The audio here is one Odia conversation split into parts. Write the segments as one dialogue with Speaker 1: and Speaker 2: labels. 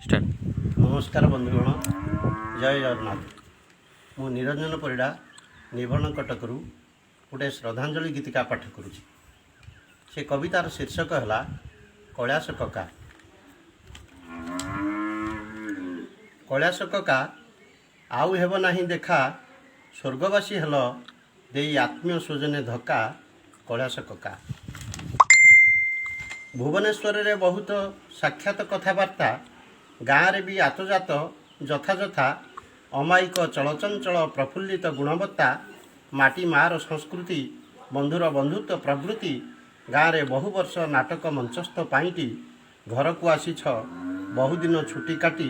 Speaker 1: ଷ୍ଟାର୍ଟ।
Speaker 2: ନମସ୍କାର ବନ୍ଧୁଗଣ, ଜୟ ଜଗନ୍ନାଥ। ମୁଁ ନିରଞ୍ଜନ ପରିଡ଼ା, ନିଭଣ କଟକରୁ ଗୋଟେ ଶ୍ରଦ୍ଧାଞ୍ଜଳି ଗୀତିକା ପାଠ କରୁଛି। ସେ କବିତାର ଶୀର୍ଷକ ହେଲା କୈଳାସ କକା। କୈଳାସ କକା, ଆଉ ହେବ ନାହିଁ ଦେଖା, ସ୍ୱର୍ଗବାସୀ ହେଲ ଦେଇ ଆତ୍ମୀୟ ସ୍ୱଜନେ ଧକ୍କା। କୈଳାସ କକା, ଭୁବନେଶ୍ୱରରେ ବହୁତ ସାକ୍ଷାତ କଥାବାର୍ତ୍ତା, ଗାଁରେ ବି ଆତଯାତ ଯଥାଯଥା, ଅମାୟିକ ଚଳଚଞ୍ଚଳ ପ୍ରଫୁଲ୍ଲିତ ଗୁଣବତ୍ତା, ମାଟି ମାଆର ସଂସ୍କୃତି, ବନ୍ଧୁର ବନ୍ଧୁତ୍ୱ ପ୍ରଭୃତି। ଗାଁରେ ବହୁ ବର୍ଷ ନାଟକ ମଞ୍ଚସ୍ଥ ପାଇଁଟି ଘରକୁ ଆସିଛ ବହୁଦିନ ଛୁଟି କାଟି,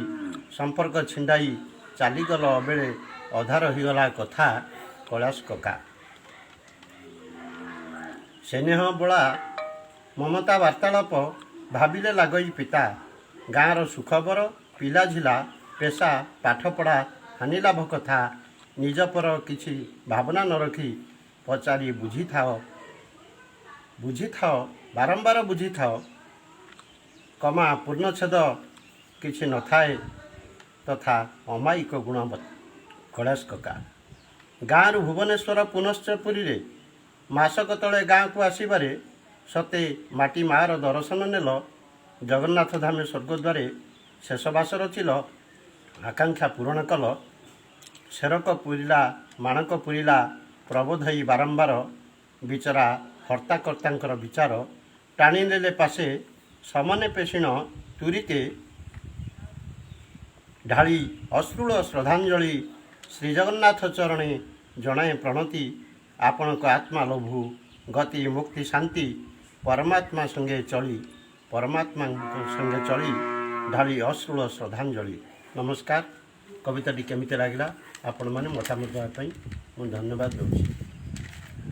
Speaker 2: ସମ୍ପର୍କ ଛିଣ୍ଡାଇ ଚାଲିଗଲ ଅବେଳେ, ଅଧା ରହିଗଲା କଥା। କୈଳାସ କକା, ସ୍ନେହ ବୋଳା ମମତା ବାର୍ତ୍ତାଳାପ ଭାବିଲେ ଲାଗଇ ପିତା। ଗାଁର ସୁଖବର, ପିଲାଝିଲା, ପେସା, ପାଠପଢ଼ା, ହାନିଲାଭ କଥା ନିଜ ପର କିଛି ଭାବନା ନ ରଖି ପଚାରି ବୁଝିଥାଅ, ବୁଝିଥାଅ, ବାରମ୍ବାର ବୁଝିଥାଅ। କମା ପୂର୍ଣ୍ଣଚ୍ଛେଦ କିଛି ନଥାଏ ତଥା ଅମାୟିକ ଗୁଣ। କୈଳାସ କକା, ଗାଁରୁ ଭୁବନେଶ୍ୱର, ପୁନଶ୍ଚ ପୁରୀରେ ମାସକ ତଳେ ଗାଁକୁ ଆସିବାରେ ସତେ ମାଟି ମାଆର ଦର୍ଶନ ନେଲ, ଜଗନ୍ନାଥ ଧାମେ ସ୍ୱର୍ଗଦ୍ୱାରେ ଶେଷବାସ ରଚିଲ, ଆକାଂକ୍ଷା ପୂରଣ କଲ। ସେରକ ପୁରିଲା, ମାଣକ ପୁରିଲା, ପ୍ରବୋଧଇ ବାରମ୍ବାର ବିଚରା ହର୍ତ୍ତାକର୍ତ୍ତାଙ୍କର ବିଚାର ଟାଣିନେଲେ ପାଶେ ସମନେ ପେଷିଣ ତୁରିତେ ଢାଳି ଅଶ୍ରୁଳ ଶ୍ରଦ୍ଧାଞ୍ଜଳି ଶ୍ରୀଜଗନ୍ନାଥ ଚରଣେ ଜଣାଏ ପ୍ରଣତି। ଆପଣଙ୍କ ଆତ୍ମା ଲଭୁ ଗତି ମୁକ୍ତି ଶାନ୍ତି, ପରମାତ୍ମା ସଙ୍ଗେ ଚଳି, ପରମାତ୍ମାଙ୍କ ସଙ୍ଗେ ଚଳି ଢାଳି ଅଶ୍ରୁଳ ଶ୍ରଦ୍ଧାଞ୍ଜଳି। ନମସ୍କାର। କବିତାଟି କେମିତି ଲାଗିଲା, ଆପଣମାନେ ମତାମତ ଦେବା ପାଇଁ ମୁଁ ଧନ୍ୟବାଦ ଦେଉଛି।